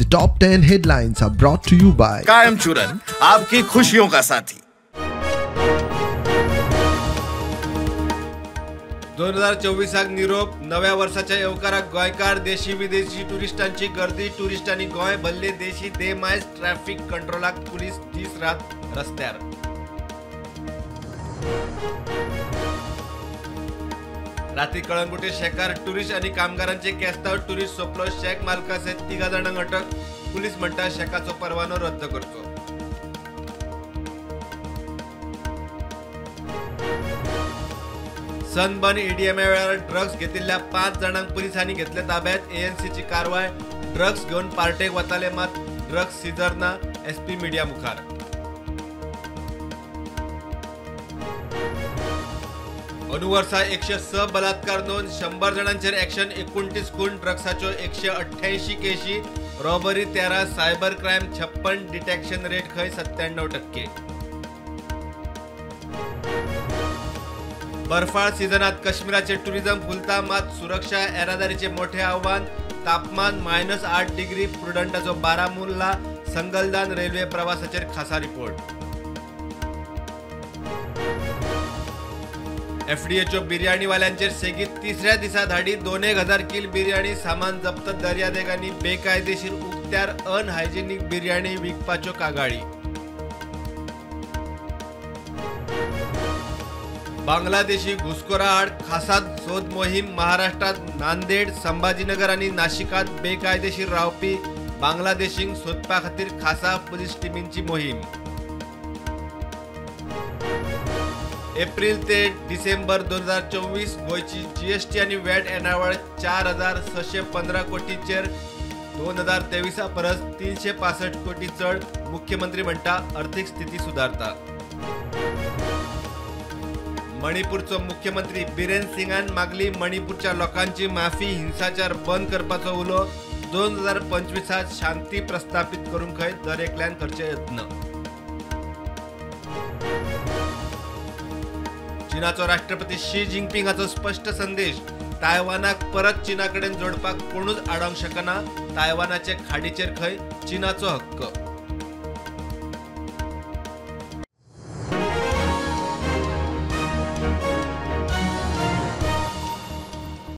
The top 10 headlines are brought to you by कायम चूरन, आपकी खुशियों का साथी। 2024 निरोप। नव्या वर्साच्या येवकाराक गोंयकार देशी विदेशी टुरिस्टांची गर्दी। टुरिस्टांनी गोंय भल्ले देशी दे मायज ट्रॅफिक कंट्रोलाक पुलीस दीस रात रस्त्यार। राती कळंगुटे शेकार टुरिस्ट आनी कामगारांचे केस्तांव। टुरिस्ट सोंपलो, शेक मालका सयत 3 जाणांक अटक। पुलीस म्हणटा शेकाचो परवानो रद्द करचो। सनबर्न ईडीएमए वेळार ड्रग्स घेतिल्ल्या 5 जाणांक पुलिसांनी घेतले ताब्यात। एएनसीची कारवाय। ड्रग्स घेवन पार्टेक वताले मात ड्रग्स सीजर ना। एसपी मिडिया मुखार। अनुवर्सा 106 बलात्कार नोंद, 100 जाणांचेर एक्शन, 29 खून, ड्रग्साच्यो 188 केशी, robbery 13, cyber crime 56, detection rate खंय 97%। बर्फाळ सीझनात काश्मीराचे टुरिझम फुलता मात सुरक्षा येरादारीचे मोठे आव्हान। तापमान -8 डिग्री। प्रुडंटाचो बारामुल्ला संगलदान रेल्वे प्रवासाचेर खासा रिपोर्ट। एफडीएच्यो बिर्याणीवाल्यांचेर सेगीत तिसऱ्या दिसा धाडी। 2,000 किल बिर्याणी सामान जप्त। दर्यादेगांनी बेकायदेशीर उक्त्यार अनहायजेनीक बिर्याणी विकपाच्यो कागाळी। बांगलादेशी घुसखोरा आड खासा सोद मोहीम। महाराष्ट्रात नांदेड, संभाजीनगर आनी नाशिकात बेकायदेशीर रावपी बांगलादेशींक सोदपा खातीर खासा पुलीस टिमींची मोहीम। एप्रिल ते डिसेंबर 2024 गोंयची जीएसटी आनी वॅट येणावळ 4,615 कोटींचेर 2023 परस 365 कोटी चड। मुख्यमंत्री म्हणटा अर्थीक स्थिती सुदारता। मणिपूरचो मुख्यमंत्री बिरेन सिंगान मागली मणिपूरच्या लोकांची माफी। हिंसाचार बंद करपाचो उलो। 2025 शांती प्रस्थापित करूंक खंय दर एकल्यान करचे यत्न। चीनाचो राष्ट्रपती शी जिनपिंग हाचो स्पश्ट संदेश। तायवानाक परत चीना कडेन जोडपाक कोणूच आडावंक शकना। तायवानाचे खाडीचेर खंय चीनाचो हक्क।